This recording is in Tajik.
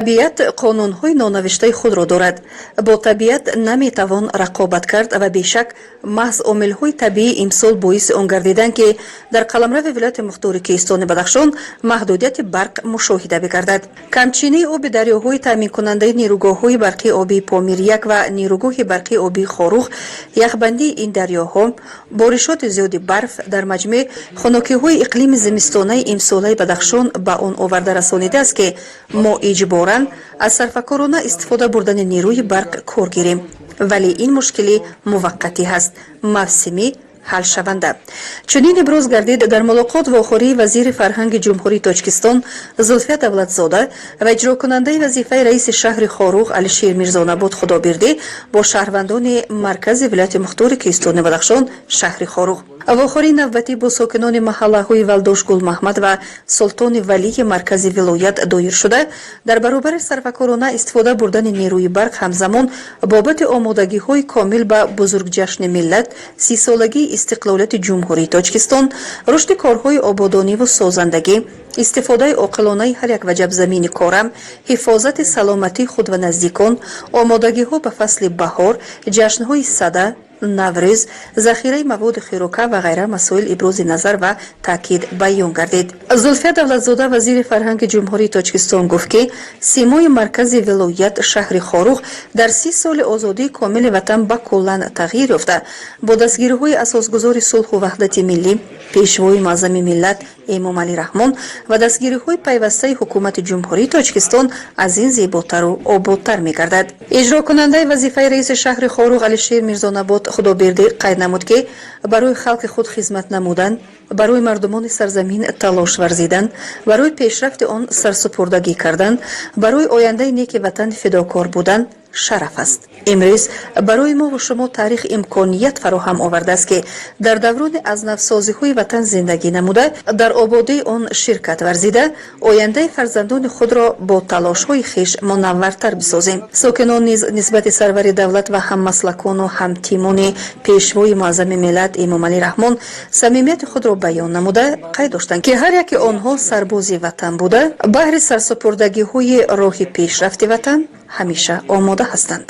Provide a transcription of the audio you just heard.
Табиат қонунҳои нонавиштаи худро дорад. Бо табиат наметавон рақобат кард ва бешак маҳз омилҳои табиӣ имсол боиси он гардиданд, ки дар қаламрави вилояти мухтори Кӯҳистони Бадахшон маҳдудияти барқ мушоҳида бигардад. Камчинии оби дарёҳои таъминкунандаи нерӯгоҳҳои барқии обии Помир-1 ва нерӯгоҳи барқии обии Хоруғ, яхбандии ин дарёҳо, боришоти зиёди барф, дар маҷмӯъ хунукиҳои иқлими зимистонаи имсолаи Бадахшон ба он оварда расонидааст, ки мо иҷборан аз сарфакорона истифода бурдани нерӯи барқ кор гирем. Вале ин мушкилӣ муваққатӣ ҳаст, мавсимӣ, ҳалшаванда. Чунин иброз гардид дар мулоқот вохӯрии вазири фарҳанги Ҷумҳурии Тоҷикистон Зулфия Давлатзода ва иҷрокунандаи вазифаи раиси шаҳри Хоруғ Алишер Мирзонабод Худобирдӣ бо шаҳрвандони маркази вилояти мухтори Кӯҳистони Бадахшон, шаҳри Хоруғ. Вохӯрии навбатӣ бо сокинони маҳаллаҳои Валдош, Гулмаҳмад ва Султони Валии маркази вилоят доир шуда, дар баробари сарфакорона истифода бурдани нерӯи барқ, ҳамзамон бобати омодагиҳои комил ба бузургҷашни миллат, 30-солагии истиқлолияти Ҷумҳурии Тоҷикистон, рушди корҳои ободониву созандагӣ, истифодаи оқилонаи ҳар як ваҷаб замини корам, ҳифозати саломатии худ ва наздикон, омодагиҳо ба фасли баҳор, ҷашнҳои Сада, Наврӯз, захираи маводи хӯрока ва ғайра масоил ибрози назар ва таъкид баён гардид. Зулфия Давлатзода, вазири фарҳанги Ҷумҳурии Тоҷикистон, гуфт, ки симои маркази вилоят, шаҳри Хоруғ, дар 30 соли озодии комили ватан ба куллан тағйир ёфта, бо дастгириҳои асосгузори сулҳу ваҳдати миллӣ, Пешвои муаззами миллат Эмомалӣ Раҳмон ва дастгириҳои пайвастаи ҳукумати Ҷумҳурии Тоҷикистон аз ин зеботару ободтар мегардад. Иҷрокунандаи вазифаи раиси шаҳри Хоруғ Алишер Мирзонабод Худобердӣ қайд намуд, ки барои халқи худ хизмат намудан, барои мардумони сарзамин талош варзидан, барои пешрафти он сарсупурдагӣ кардан, барои ояндаи неки ватан фидокор будан шараф аст. Имрӯз барои мову шумо таърих имконият фароҳам овардааст, ки дар даврони аз навсозиҳои ватан зиндагӣ намуда, дар ободии он ширкат варзида, ояндаи фарзандони худро бо талошҳои хеш мунаввартар бисозем. Сокинон низ нисбати сарвари давлат ва ҳаммаслакону ҳамтимони Пешвои муаззами миллат Эмомалӣ Раҳмон самимияти худро баён намуда, қайд доштанд, ки ҳар яке онҳо сарбози ватан буда, баҳри сарсупурдагиҳои роҳи пешрафти ватан ҳамеша омода ҳастанд.